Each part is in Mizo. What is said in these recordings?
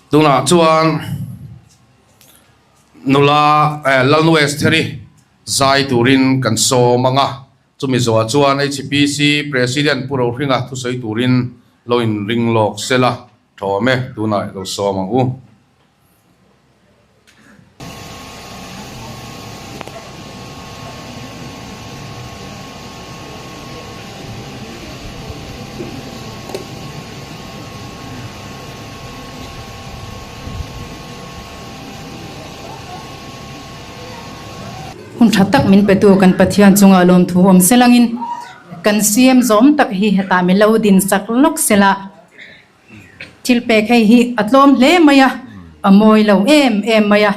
Tunah chuan nula Lalnu Estheri zai turin kan sawm ang a, chumi zawhah chuan HPC President Pu Rohringa thusawi turin lo inring lawk sela thawm e, tunah i lo sawm ang u. Hun tha tak min petu kan Pathian chungah lawmthu awm selangin kan CM zawm tak hi hetah mi lo din sak lawk sela. Thil pek hei hi a tlawm hle mai a, a mawi lo em em mai a,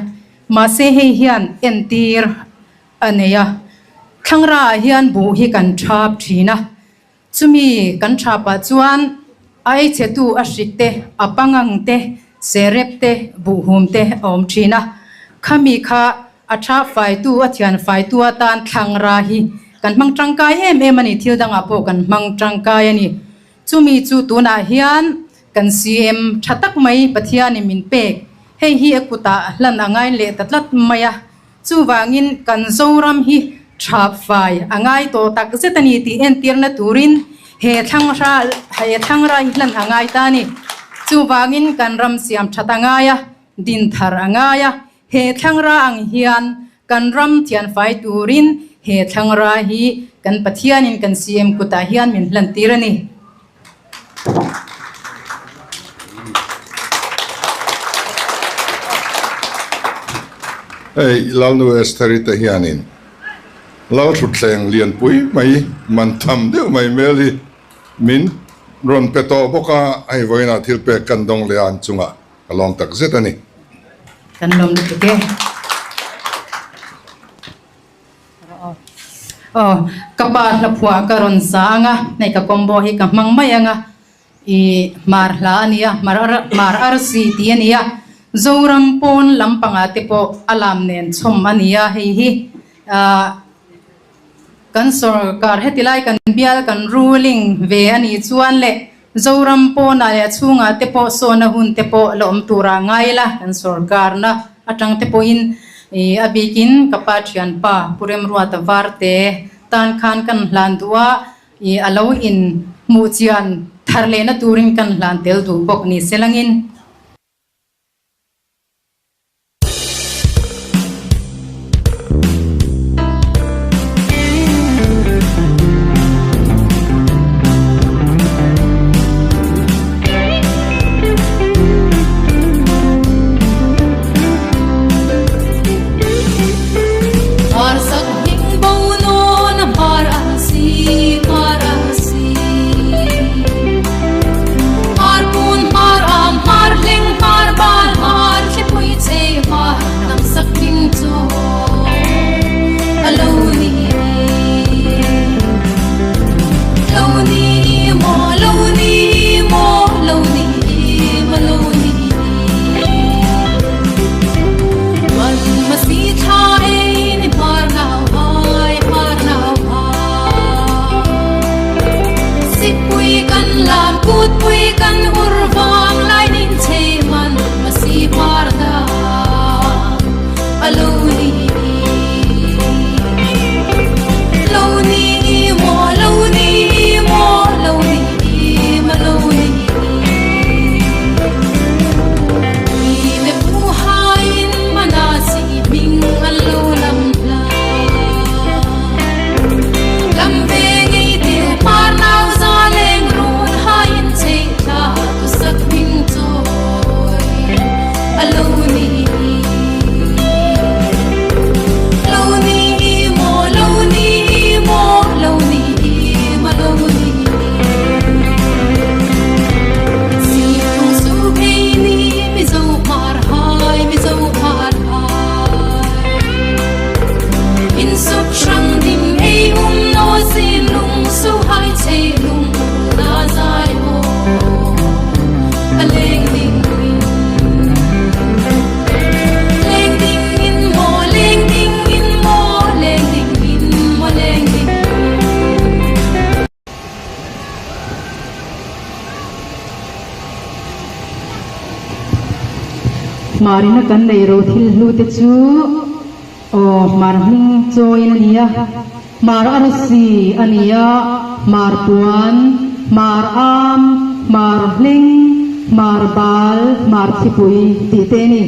mahse hei hian entir a nei a. Thlangraah hian buh hi kan thap thin a, chumi kan thapah chuan a eichhetu a hrik te, a pangang te, serep te, buhhum te a awm thin a. Khami kha a thap faitu, a thian faitu atan thlangra hi kan hmang tangkai em em a ni, thil dangah pawh kan hmang tangkai a ni. Chumi chu tunah hian kan CM tha tak mai Pathianin min pek, hei hi a kutah hlan a ngai leh ta tlat mai a, chuvangin kan Zoram hi thap fai a ngai tawh tak zet a ni tih entirna turin he thlangra he thlangra hi hlan a ngai ta a ni. Chuvangin kan ram siam that a ngai a, din thar a ngai a, He thlangra ang hian kan ram thianfai turin he thlangra hi kan Pathianin kan CM kutah hian min hlan tir a ni. Hei Lalnu Estheri te hianin Lalthutthleng lianpui mai man tham deuh mai hmel hi min rawn pe tawh bawk a, hei vawiinah thil pek kan dawng leh a an chungah. Ka lawm tak zet a ni. Kan lawm lutuk e. Aw, ka pa hla phuah ka rawn sa ang a, hei ka combo hi ka hmang mai ang a, ih hmar hla a nia, hmar hmar arsi tih a nia, Zoram pawn lampangah te pawh a lam nen chhawm a nia hei hi, ah Kan sorkar heti lai kan bial kan ruling ve a nih chuan leh Zoram pawnah leh a chhungah te pawh sawna hun te pawh la awm tura ngai ila kan sorkarna atang te pawhin ih a bikin ka pa thianpa Pu Remruata Varte tan khan kan hlan duh a ih a lo in hmuh chian thar lehna turin kan hlan tel duh bawk ni selangin. Hmarina kan neih ro thil hlu te chu aw hmar hming chawiin a ni a, hmar arsi a ni a, hmar puan, hmar am, hmar hleng, hmar bal, hmar thipui tih te a ni.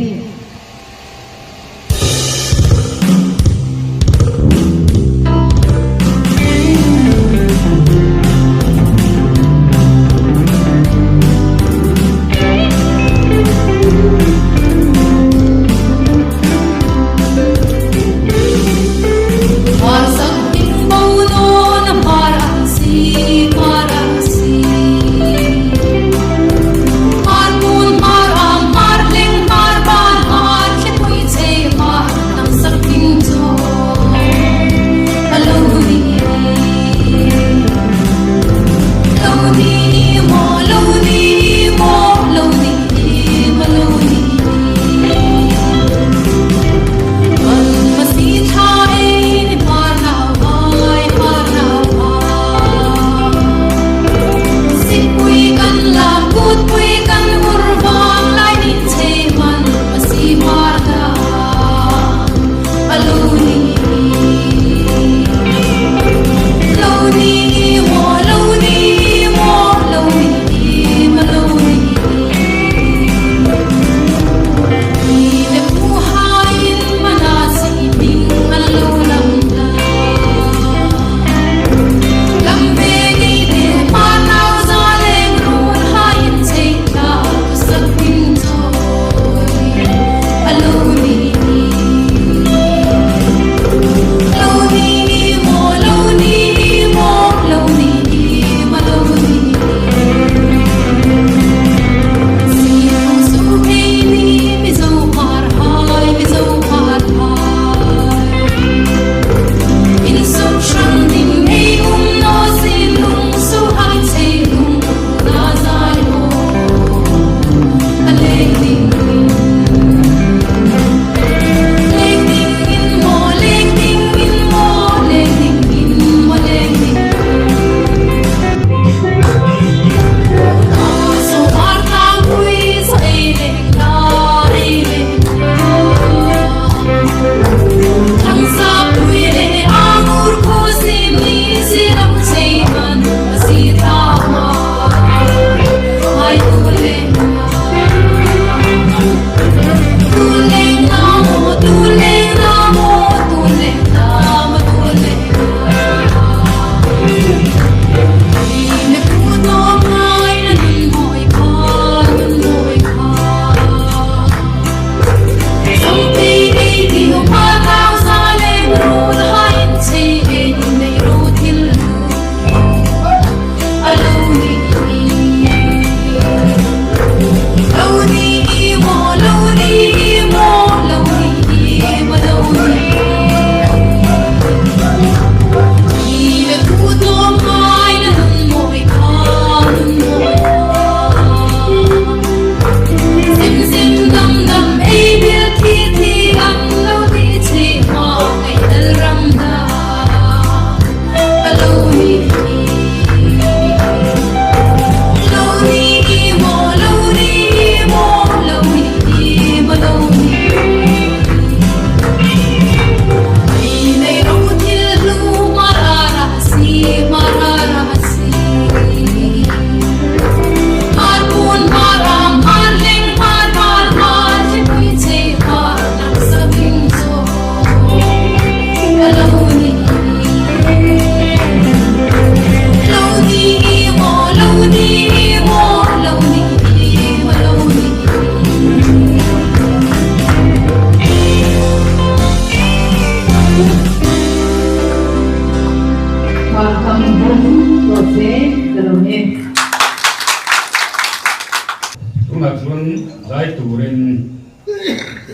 Tunah chuan zai turin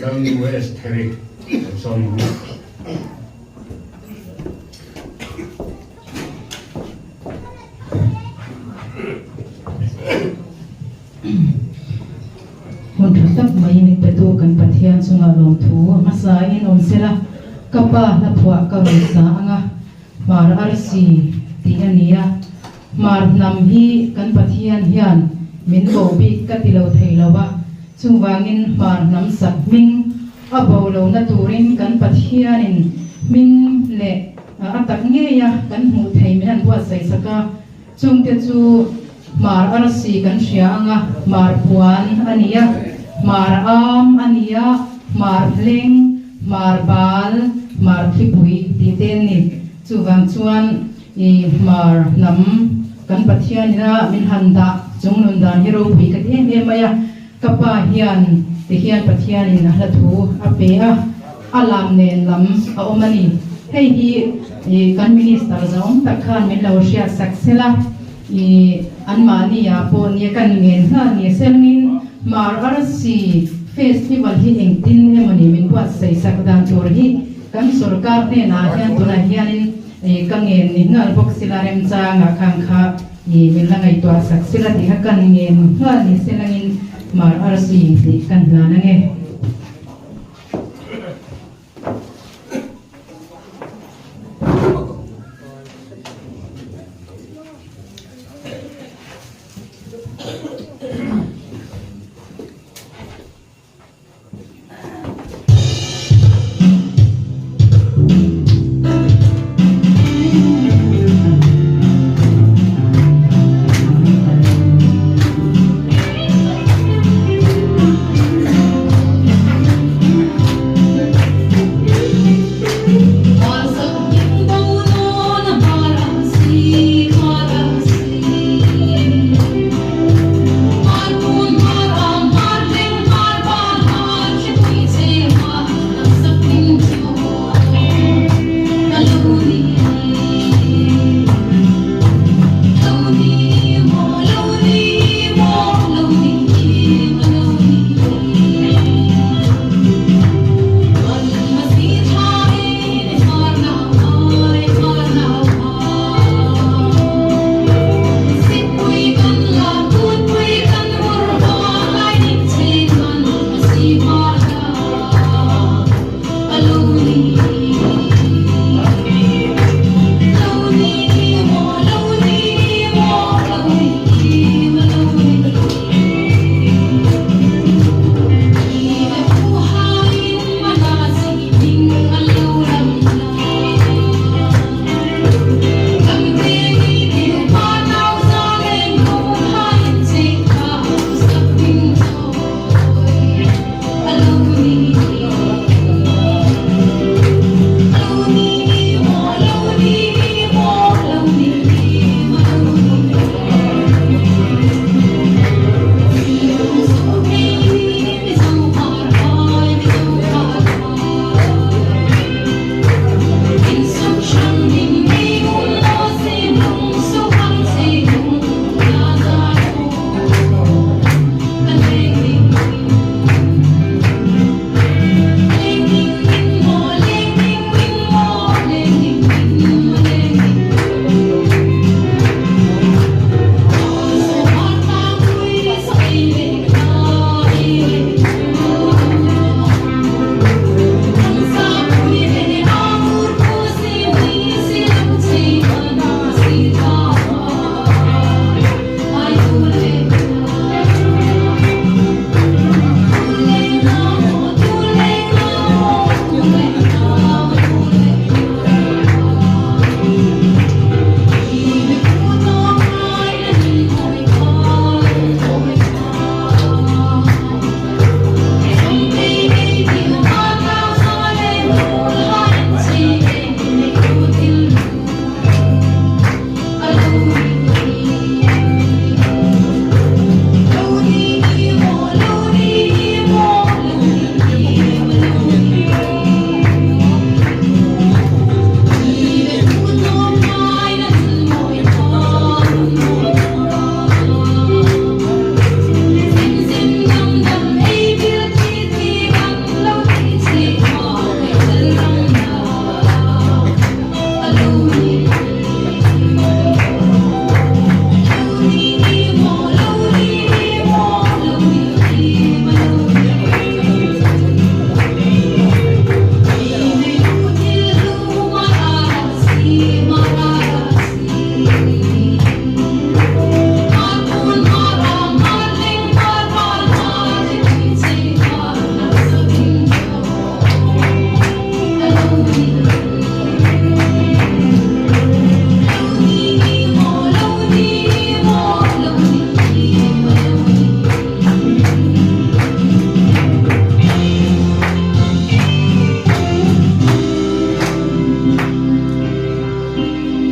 Lalnu Estheri kan sawm ang. Hun tha tak mai min petu kan Pathian chungah lawmthu a hmasa in awm sela, ka pa hla phuah ka rawn sa ang a, Hmar arsi tih a ni a, Hmar hnam hi kan Pathian hian min bo bik ka ti lo thei lo a. Chuvangin hmar hnam sak hming a bo lohna turin kan Pathianin hming leh a tak ngeia kan hmuh thei min han buatsaih sak a. Chungte chu hmar arsi kan hria ang a, hmar puan a ni a, hmar am a ni a, hmar hleng, hmar bal, hmar thlipui tih te an ni. Chuvang chuan i hmar hnam kan Pathianina min han dah chung nun dan hi ropui ka ti em em mai a. Ka pa hian tihian Pathianin a hla thu a pe a, a lam nen lam a awm a ni. Hei hi kan Minister zahawm tak khan min lo hriat sak sel a, i anmahni ah pawh nia kan ngen nghal ni selangin Hmar Arsi Festival hi engtin emawni min buatsaih sak dan tur hi kan sorkar hnenah hian tunah hianin ka ngen ni nghal bawk sila remchangah khan kha I min la ngaihtuah sak sila tih kha kan ngen nghal ni se langin Mar arsi tih kan hlan ange.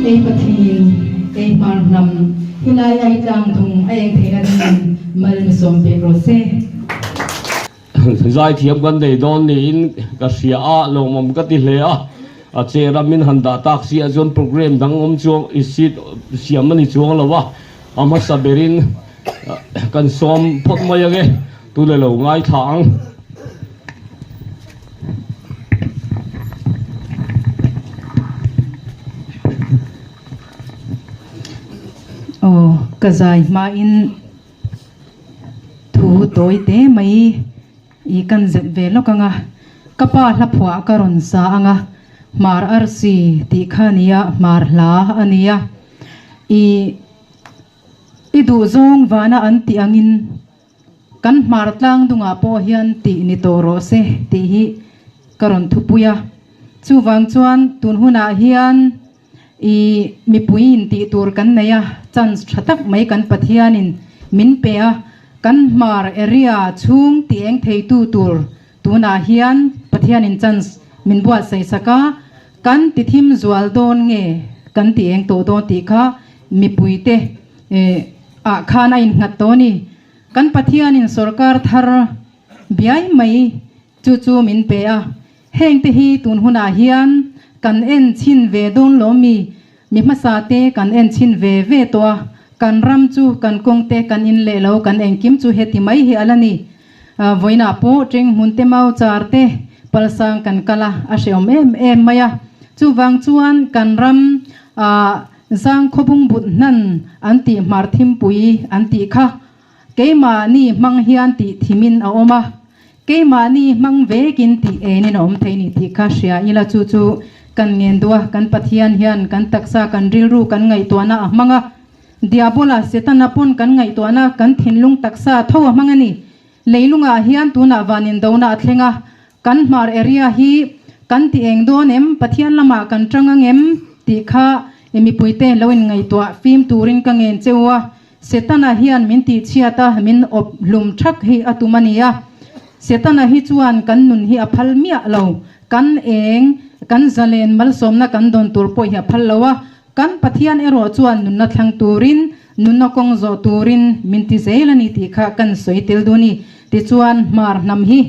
Kei Pathian, kei hmar hnam, hilai ai tlang thung a eng theihna dingin mal mi sawm pek rawh se. Zaithiam kan nei dawn niin ka hria a, lawmawm ka ti hle a. A che ramin han dah tak si ah chuan programme dang awm chuang i seat siam a ni chuang lo a, a hmasa berin kan sawm phawt mai ange, tuna lo ngaithla ang. Aw, ka zai hmain thu tawi te mai i kan zep ve lawk ang a, ka pa hla phuah ka rawn sa ang a, Hmar Arsi tih kha a nia, Hmar hla a nia, i i duhzawng vana an tih angin Kan hmar tlang dungah pawh hian tih ni tawh rawh se tih hi ka rawn thupui a. Chuvang chuan tun hunah hian i mipui in tih tur kan nei a, chance tha tak mai kan Pathianin min pe a, kan hmar area chhung ti eng theitu tur tunah hian Pathianin chance min buatsaih sak a, kan ti thim zual dawn nge kan ti eng tawh dawn tih kha mipuite ah khan a innghat tawh a ni. Kan Pathianin sorkar thar biai mai chu chu min pe a, hengte hi tun hunah hian kan en chhin ve dawn lo mi, mi hmasa te kan en chhin ve ve tawh a, kan ram chu kan kawng te kan in leh lo kan engkim chu heti mai hi a la ni. Vawiinah pawh teng hmun te mau char te palsang kan kal a, a hrehawm em em mai a. Chuvang chuan kan ram ah Zang khawbung but hnan an tih hmar thimpui an tih kha keimahni hmang hian tih thimin a awm a, keimahni hmang vekin tih enin a awm thei ni tih kha hria ila chu chu kan ngen duh a, kan Pathian hian kan taksa kan rilru kan ngaihtuahna a hmang a, Diabola Setana pawn kan ngaihtuahna kan thinlung taksa tho a hmang a ni. Leilungah hian tunah van indona a thleng a, Kan hmar area hi kan ti eng dawn em, Pathian lamah kan tang ang em tih kha i mipuite lo in ngaihtuah fim turin ka ngen che u a, Setana hian min tihchhiat a, min awp hlum thak hi a tum a ni a. Setana hi chuan kan nun hi a phal miah lo, kan eng, kan zalen malsawmna kan dawn tur pawh hi a phal lo a, kan Pathian erawh chuan nunna thlang turin, nunna kawng zawh turin min ti zel a ni tih kha kan sawi tel duh a ni. Tichuan hmar hnam hi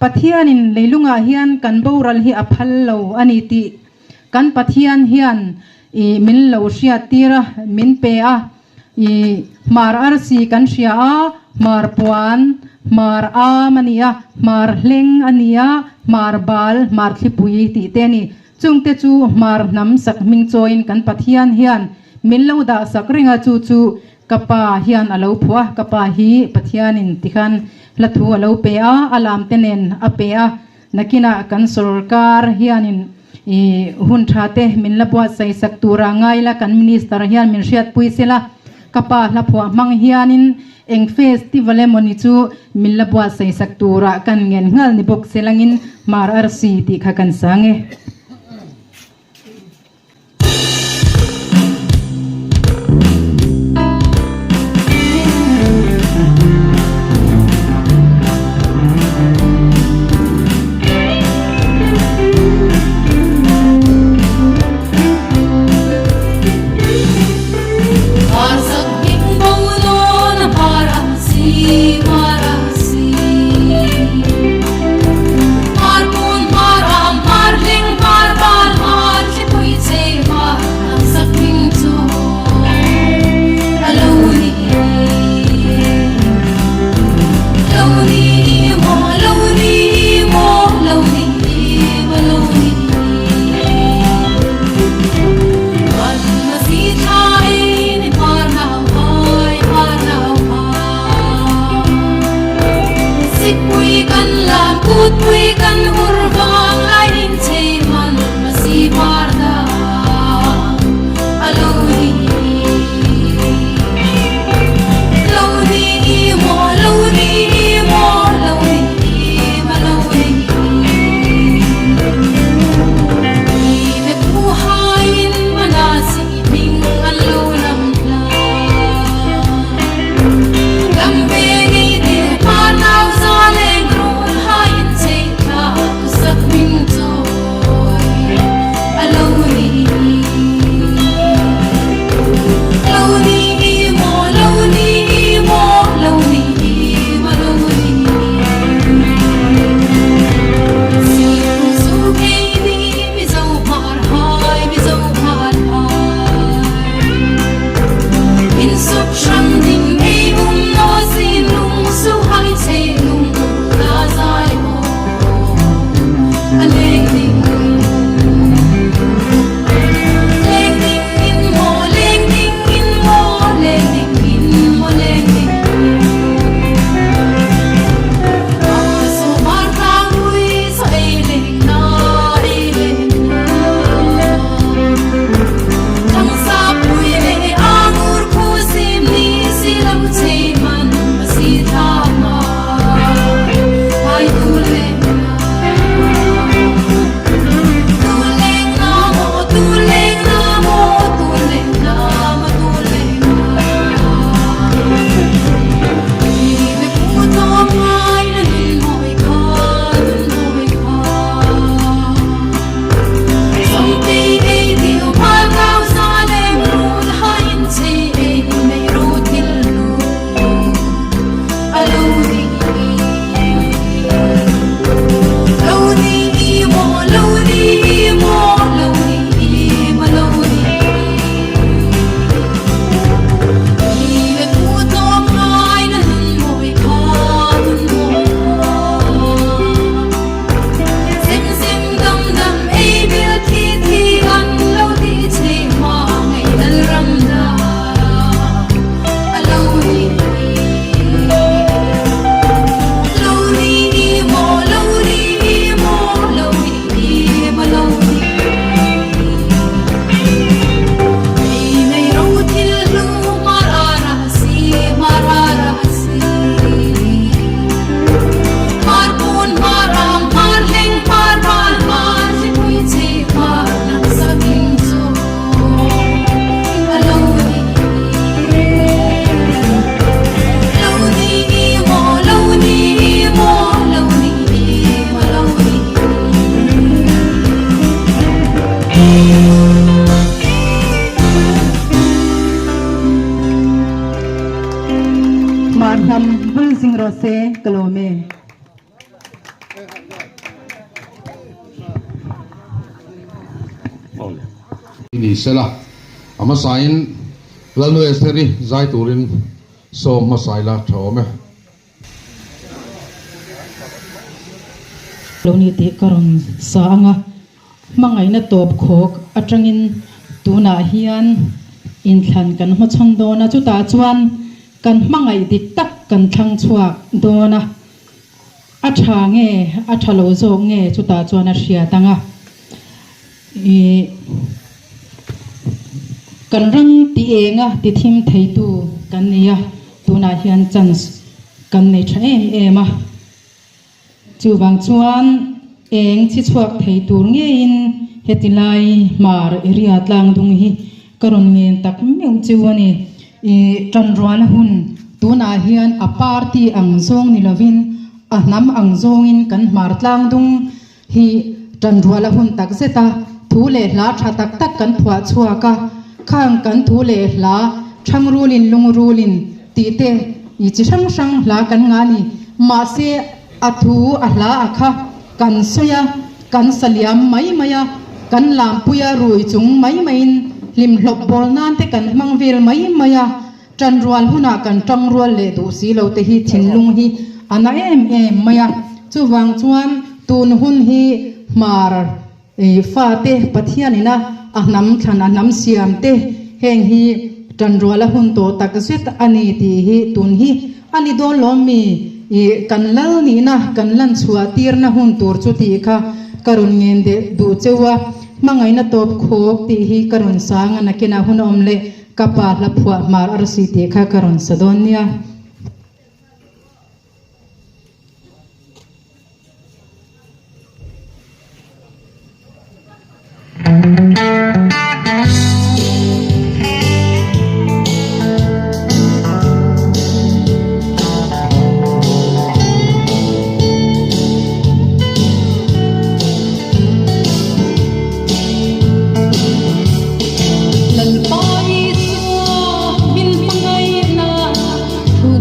Pathianin leilungah hian kan boral hi a phal lo a ni tih kan Pathian hian i min lo hriat tir a, min pe a. I hmar arsi kan hria a, hmar puan, hmar am a ni a, hmar hleng a ni a, hmar bal, hmar thlipui tih te a ni. Chungte chu hmar hnam sak hming chawiin kan Pathian hian min lo dah sak reng a, chu chu Ka pa hian a lo phuah a, ka pa hi Pathianin tikhan hla thu a lo pe a, a lam te nen a pe a, nakinah kan sorkar hianin i hun tha te min la buatsaih sak tura ngai la, kan minister hian min hriatpui sela, ka pa hla phuah hmang hianin eng festival emawni chu min la buatsaih sak tura kan ngen nghal ni bawk selangin Hmar Arsi tih kha kan sang e. ka lawm e. Ni sela, a hmasain Lalnu Estheri zai turin sawm hmasa ila tha awm e. Lo ni tih ka rawn sa ang a, hmangaihna tawp khawk atangin tunah hian inthlan kan hmachhawn dawn a, chutah chuan kan hmangaih dik tak kan thlang chhuak dawn a, a tha nge a tha lo zawk nge chutah chuan a hriat ang a, ih kan ram ti enga ti thim theitu kan ni a. Tunah hian chance kan nei tha em em a, chuvang chuan eng chhi chhuak thei tur ngeiin heti lai hmar area tlang dung hi ka rawn ngen tak meuh chu a ni. I tanrualna hun tunah hian a party ang zawng ni lovin a hnam ang zawngin kan hmar tlang dung hi tanruala hun tak zet a, thu leh hla tha tak tak kan phuah chhuak a, khang kan thu leh hla thang rulin lung rulin tih te i chi hrang hrang hla kan ngah a ni. Mahse a thu a hla a kha kan sawi a, kan sa liam mai mai a, kan lampui a rui chung mai maiin hlimhlawp bawl nan te kan hmang vel mai mai a, Ṭanrual hunah kan ṭangrual leh duh si lo te hi thinlung hi a na em em mai a. Chuvang chuan tun hun hi hmar fate Pathian ina a hnam thlan a hnam siam te heng hi ṭanrual a hun tawh tak zet a ni tih hi tun hi a ni dawn lawm mi kan lal nihna kan lan chhuah tirna hun tur chu tih kha ka rawn ngen deh duh cheu a. Hmangaihna tawp khawk tih hi ka rawn sang a nakinah hun a awm leh. Ka pa hla phuah hmar arsi tih kha ka rawn sa dawn nia. Lalpa Isua min hmangaihna thu.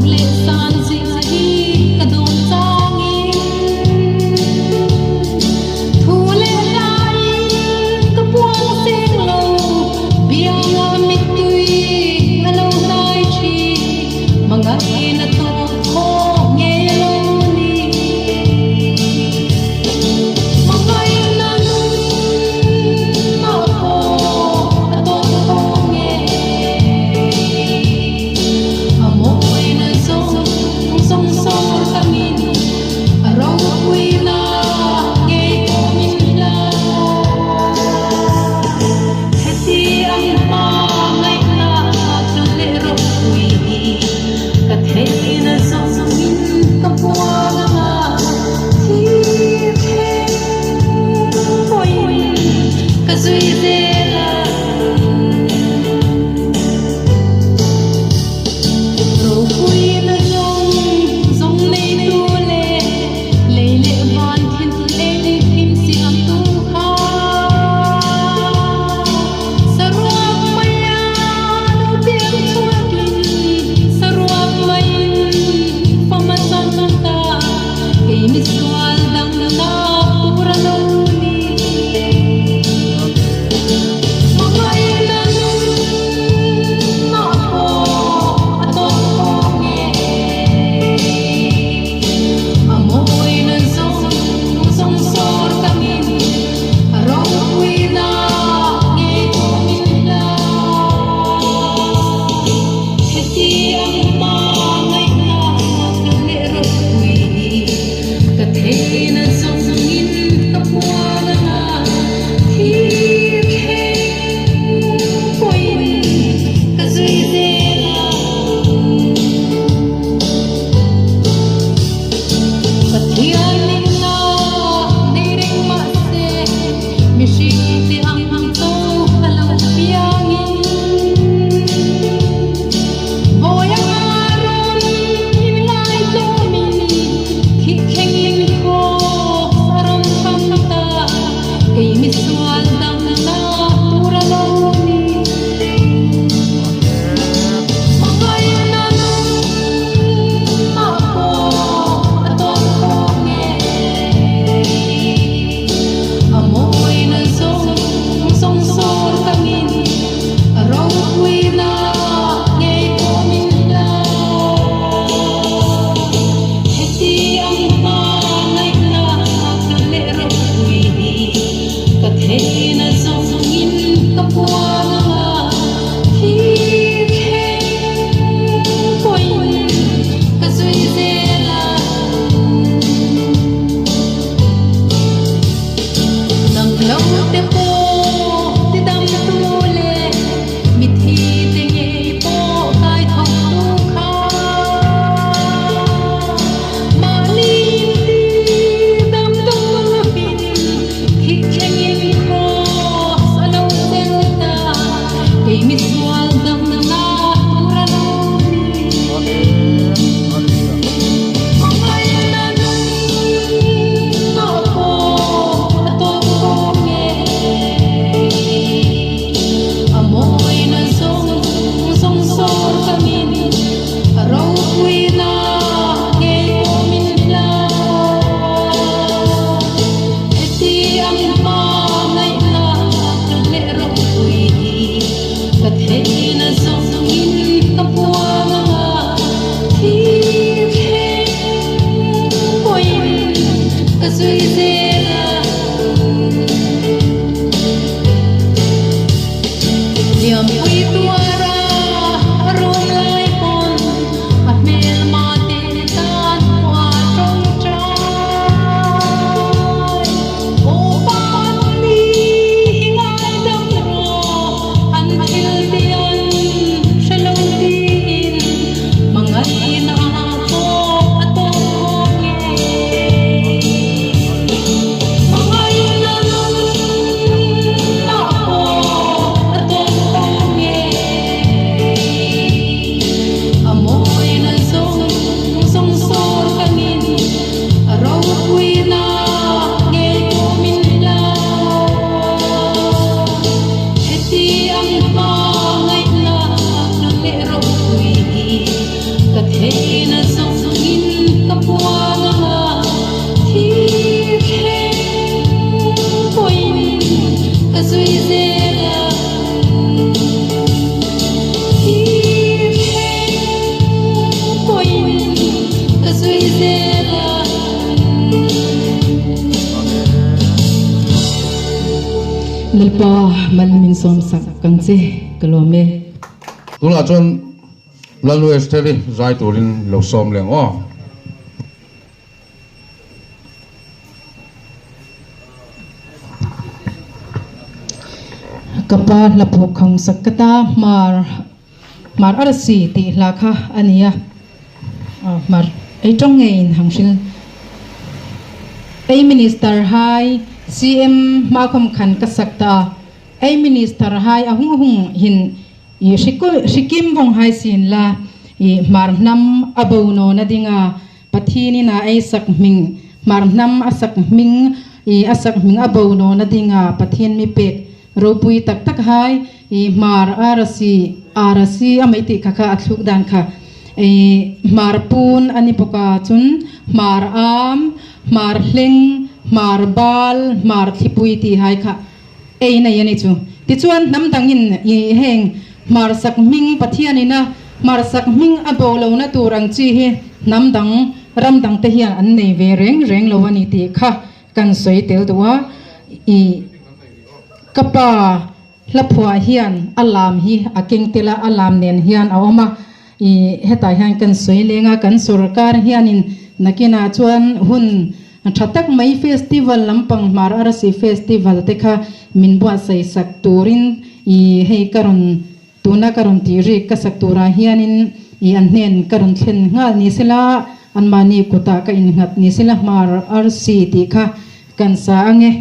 zui zel ang. Liampui tuara rum lai pawn a hmelma te tan hua tawngtai. Aw Patni i ngaidam rawh, an thil tian hre lo tiin hmangaihna pawh a tawk khawp ngei. Hmangaihna nunna pawh a tawk khawp ngei. A mawina zawng zawng sawr kangin a ropuina ngei pawh min hlau. Heti ang hma ngaihna hlun leh ropui hi ka theihna zawng zawngin ka puan ang a, thi thleng pawhin ka zui zel ang. Thi thleng pawhin ka zui zel ang. Lalpa mal min sawm sak kang che ka lawm e. Tunah chuan Lalnu Estheri zai turin lo sawm leng aw. Ka pa hlapawh khang sak ka ta hmar hmar arsi tih hla kha a ni a, hmar ei tawng ngeiin hang hril. Ei Minister hai CM hmakhawm khan ka sak ta a, ei Minister hai a hung hung hin i hrikim vawng hai sin la i hmar hnam a bo nawn a ding a, Pathinin a ei sak hming, hmar hnam a sak hming i a sak hming a bo nawn a ding a, Pathian mi pek ropui tak tak hai i hmar arasi arasi a mai tih kha kha a thluk dan kha i hmar pun a ni bawk a, chun hmar am, hmar hleng, hmar bal, hmar thlipui tih hai kha ei nei a ni chu. Tichuan hnam dangin i heng hmar sak hming Pathianin a hmar sak hming a bo lohna tur ang chi hi hnam dang ram dang te hian an nei ve reng reng lo a ni tih kha kan sawi tel duh a. I ka pa hlaphuah hian a lam hi a keng tel a, a lam nen hian a awm a. I hetah hian kan sawi leng a, kan sorkar hianin nakinah chuan hun Tha tak mai festival lampang hmar arsi festival te kha min buatsaih sak turin i hei ka rawn tuna ka rawn tih rik ka sak turah hianin i an hnen ka rawn thlen nghal ni sela anmahni kutah ka innghat ni sela hmar arsi tih kha kan sa ange.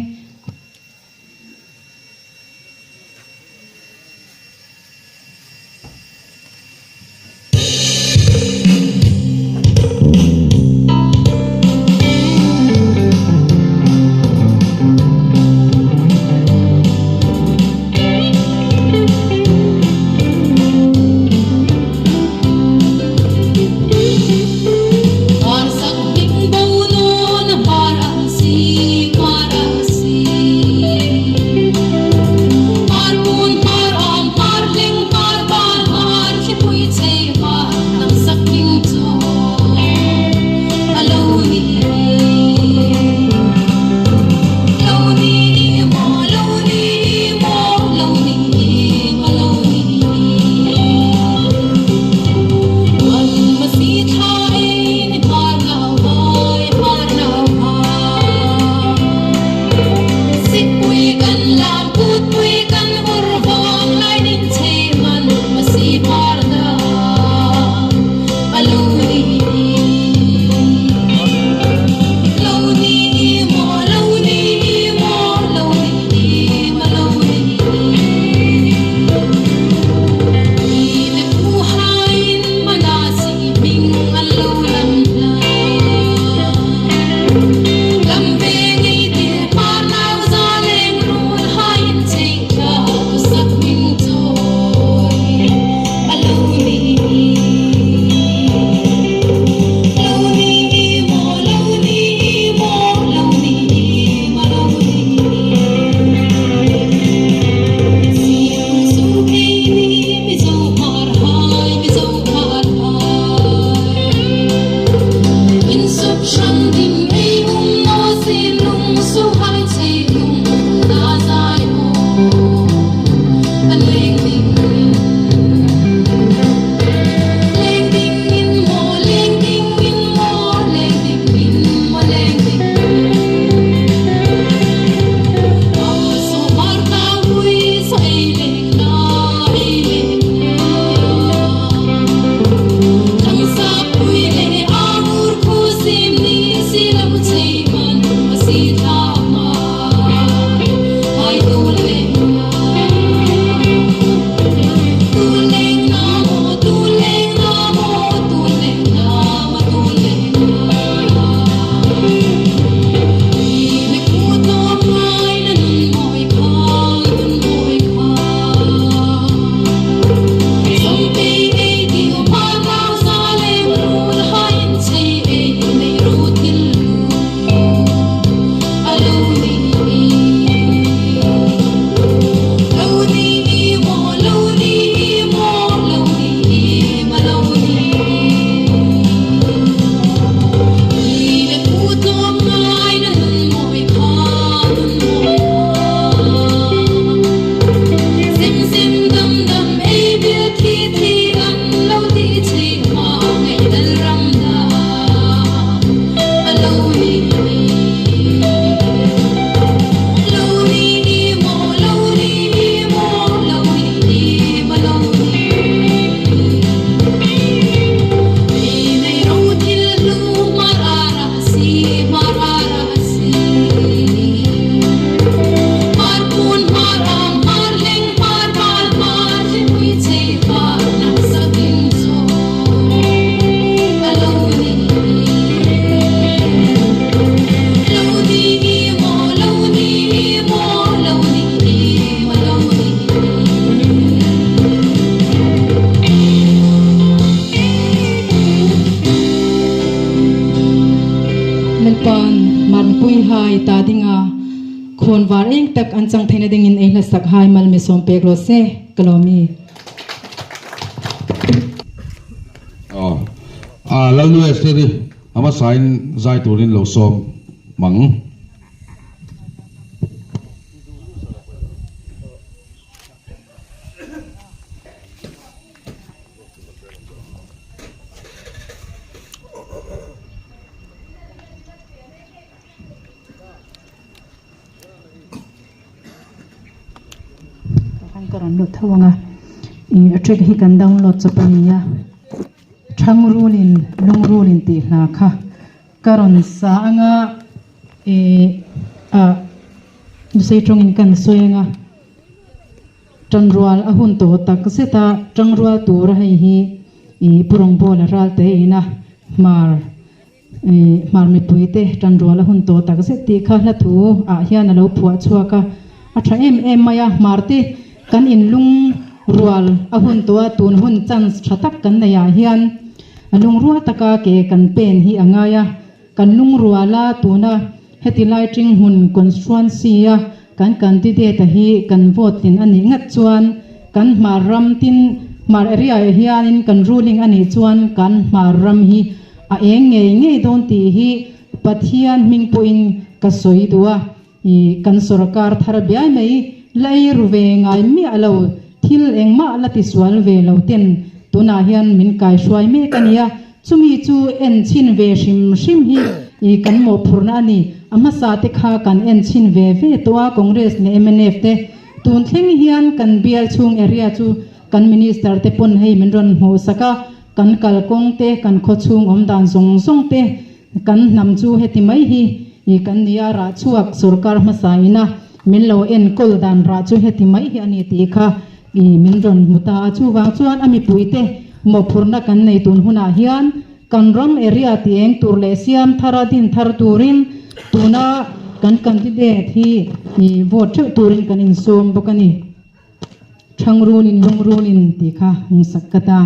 Hmar sak hming bo nawn hmar ang si hmar ang si. Lalpa'n Marmpui hai ta dinga khawn var eng tak an chang theihna dingin ei hlasak hai mal mi sawm pek rawh se ka lawm i. Aw. A Lalnu Esther-i a hmasain zai turin lo sawm mang. Ka rawn lut tho ang a, ih a track hi kan download chawp a ni a, Thangrulin Lungrulin tih hla kha ka rawn sa ang a, ih ah nusei tawngin kan sawi ang a. Ṭangrual a hun tawh tak zet a, ṭangrual tura hei hi ih Pu Rawngbawla ral te ina hmar ih hmar mipui te ṭanrual a hun tawh tak zet tih kha hla thu ah hian a lo phuah chhuak a, a ṭha em em mai a, hmar te kan inlung rual a hun tawh a, tun hun chance ṭha tak kan neih ah hian a lungrual taka ke kan pen hi a ngai a. Kan lungruala tuna heti lai Ṭinghmun constituency a kan candidate a hi kan vote tlin a nih ngat chuan kan hmar ram tin hmar area ah hianin kan ruling a nih chuan kan hmar ram hi a eng ngei ngei dawn tih hi Pathian hming pawhin ka sawi duh a. I kan sorkar thar biai mai la ei ru ve ngai miah lo, thil engmah la ti sual ve lo ten tunah hian min kai hruai mek a nia, chumi chu en chhin ve hrim hrim hi i kan mawhphurhna a ni. A hmasa te kha kan en chhin ve ve tawh a, Congress leh mnf te tun thleng hian kan bial chhung area chu kan minister te pawn hei min rawn hmuhsak a, kan kalkawng te, kan khawchhung awmdan zawng zawng te Kan hnam chu heti mai hi i kan ni a, rah chhuak sorkar hmasa ina min lo enkawl dan rah chu heti mai hi a ni tih kha i min rawn hmu ta a. Chuvang chuan a mipuite mawhphurhna kan nei tun hunah hian kan ram area ti eng tur leh siam thara din thar turin tuna kan candidate hi i vote theuh turin kan insawm bawk a ni. Thangrunin lungrunin tih kha hungsak ka ta.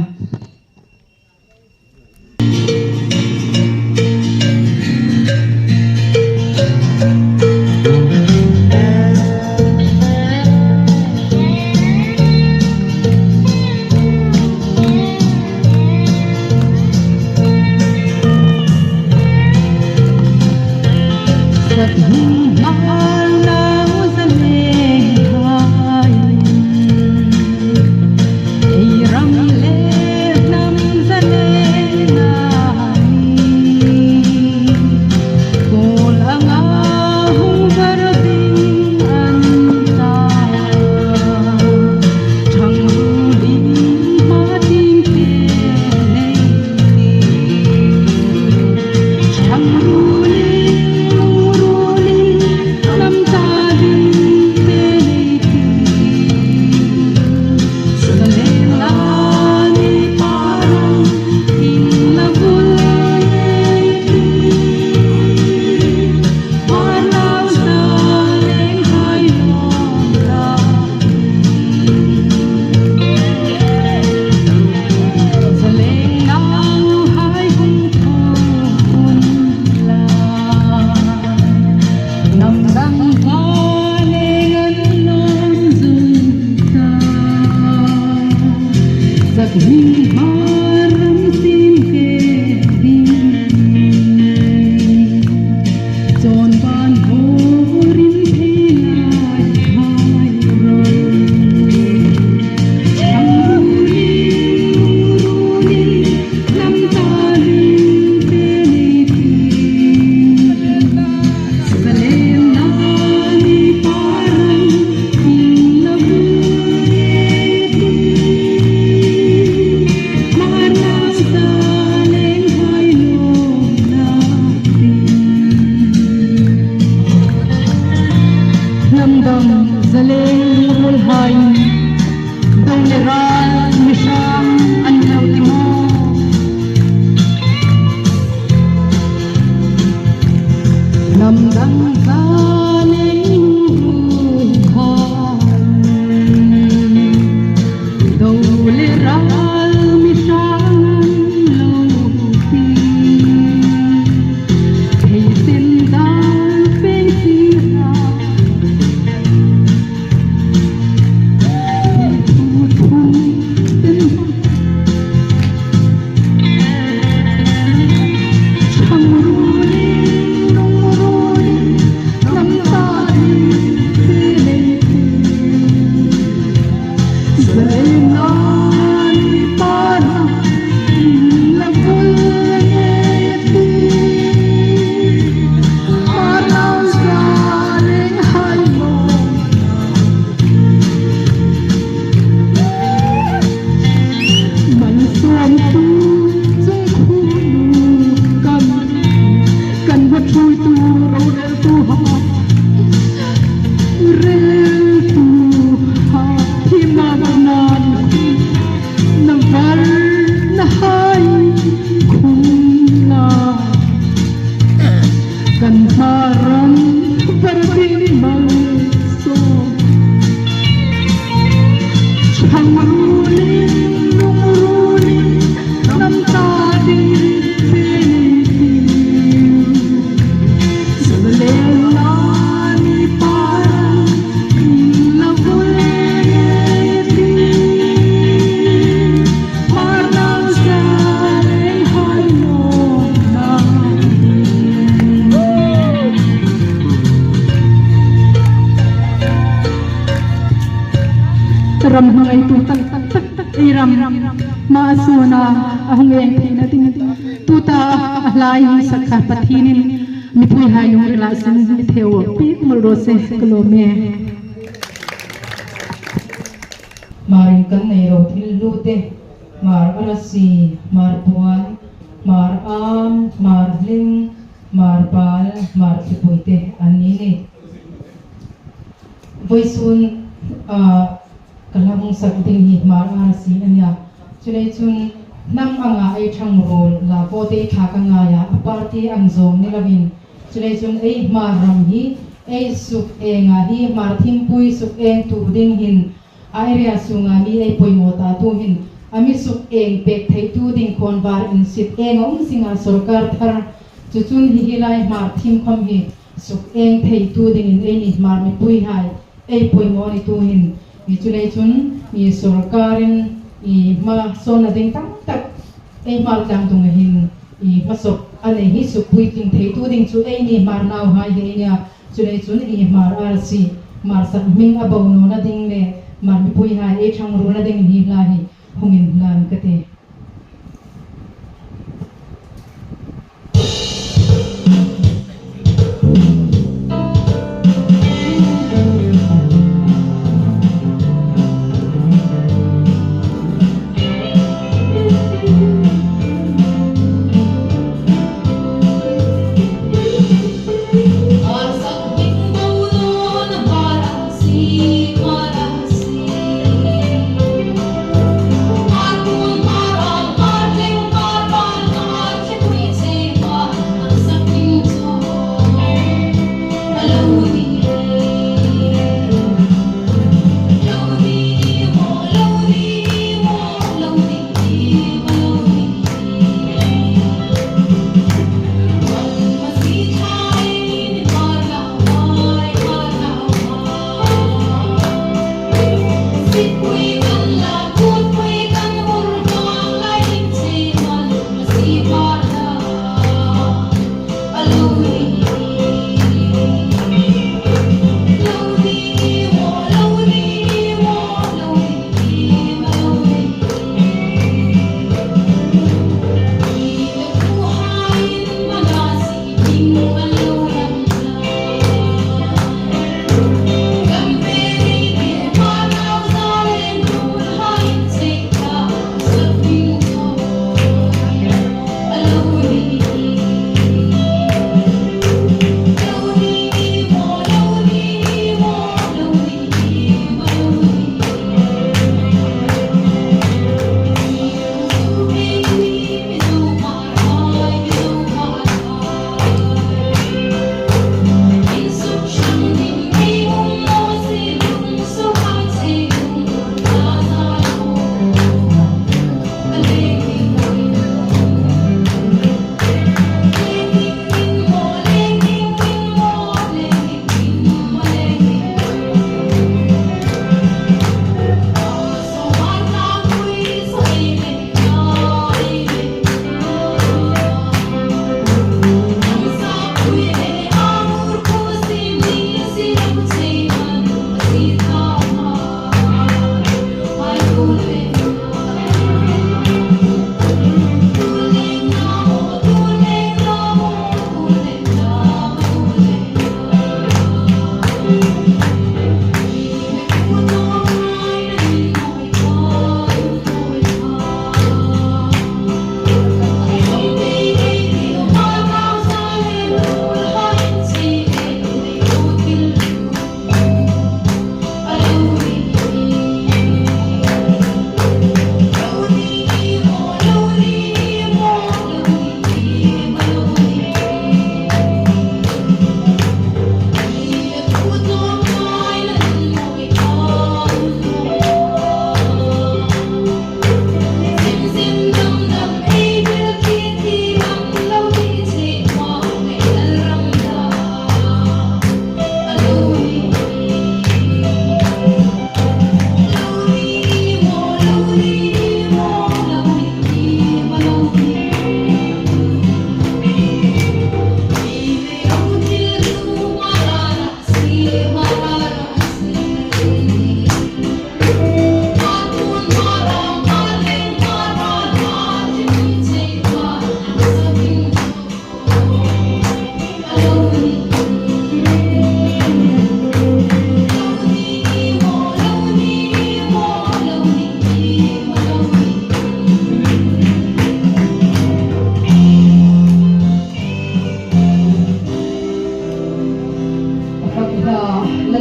Kan hmaram vartin malsawm Chhang rulin lung rulin hnam ta ding fenin Zalen lani paran in la vul ti Hmarnang zalen hai lawm nang. Ram hmangaihtu tak tak ei ram hma a sawn a, a hung eng theihna ding tuta a hlai hi sakha Pathinin mipui hai lungril ah sin mi theu pek mawlh rawh se ka lawm e. Hmarin kan nei ro thil hlu te, hmar arasi, hmar puan, hmar am, hmar hling, hmar bal, hmar thlipui te an ni ni. Vawisun ka hla hung sak ding hi hmar arasi a nia. Chulei chun hnam anga ei thang rawl la pawh te i thlak a ngai a, a party ang zawng ni lovin Chulei chun ei hmar ram hi ei suk enga hi hmar thimpui suk eng tur ding hin a area chunga mi ei pawimawh ta tu hin a mi suk eng pek theih tu ding khawn var in sit eng a um singa sorkar thar chu chun hi hi lai hmar thim khawm hi suk eng thei tu ding in ei ni hmar mipui hai ei pawimawh ni tu hin mi chulei chun mi sorkar in i hma sawn na ding tam tak ei hmar tlang tung hin I hmasawp a nei hi suk puitling theitu ding chu ei ni hmar nau hai hi ei nia, chulei chun i hmar arsi, hmar sak hming a bo nawn a ding le hmar mipui hai ei thang run a ding hi hla hi hungin hlan ka ti.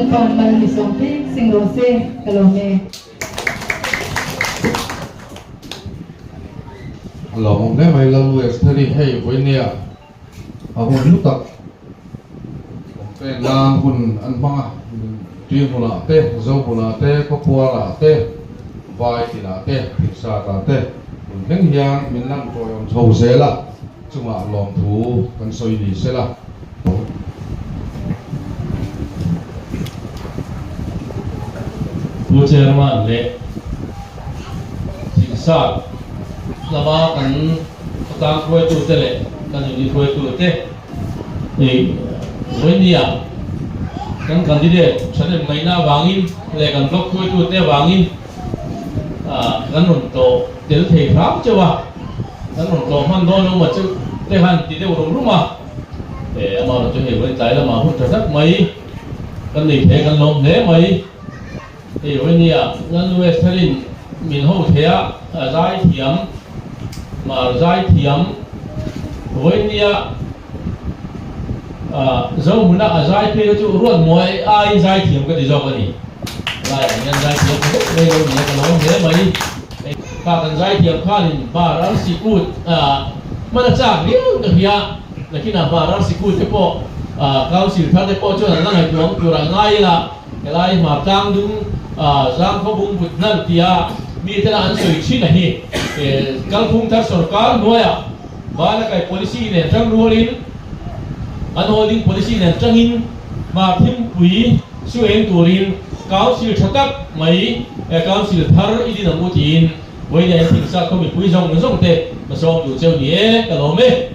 Lalpa'n mal mi sawm pek sing rawh se, ka lawm e. A lawmawm hle mai Lalnu Estheri hei vawinia a hun hlu tak awm pek nan hun an hmang a, Ṭihmunah te, Zohmunah te, Khawpualah te, Vai tinah te, Thirsatah te hun thleng hian min lan tawiawm chho zel a, chungah lawmthu kan sawi ni sela. Pu Chairman leh Thingsat lama kan khawtlang hruaitute leh kan unit hruaitute hei vawinia kan candidate thahnem ngaihna avangin leh kan block hruaitute avangin kan rawn tlawh tel thei hram chauh a, kan rawn tlawh hman dawn lo maw chu te khan ti deuh rum rum a. He amah chu hei vawiin tlai lamah hun tha tak mai kan nei thei a, kan lawm hle mai. Hei vawinia Lalnu Estherin min ho thei a, zai thiam, mar zai thiam, vawinia Zohmuna a zai phei kha chu Ruatmuai aiin zai thiam ka ti zawk a ni. Laiah hian zai thiam ta vek mai lo nia ka lawm hle mai. Kha kan zaithiam khanin Hmar Arsi Kut hman a chak riau ka hria. Nakinah Hmar Arsi Kut te pawh Council thar te pawh chuan an la ngaihtuah ang tur a ngai ila, helai Hmar Tlangdung Zangkhaw Bungbut hnan tia mi tena an sawi thin a hi. Kalphung thar sorkar hnuaiah Balakai policy nen tang rualin an holding policy nen tangin Hmar Thimpui Chu eng turin Council tha tak mai Council thar i din ang u tiin Vawiin ah hian Thingsa khaw mipui zawng zawng te ka sawm duh cheu ni e, ka lawm e.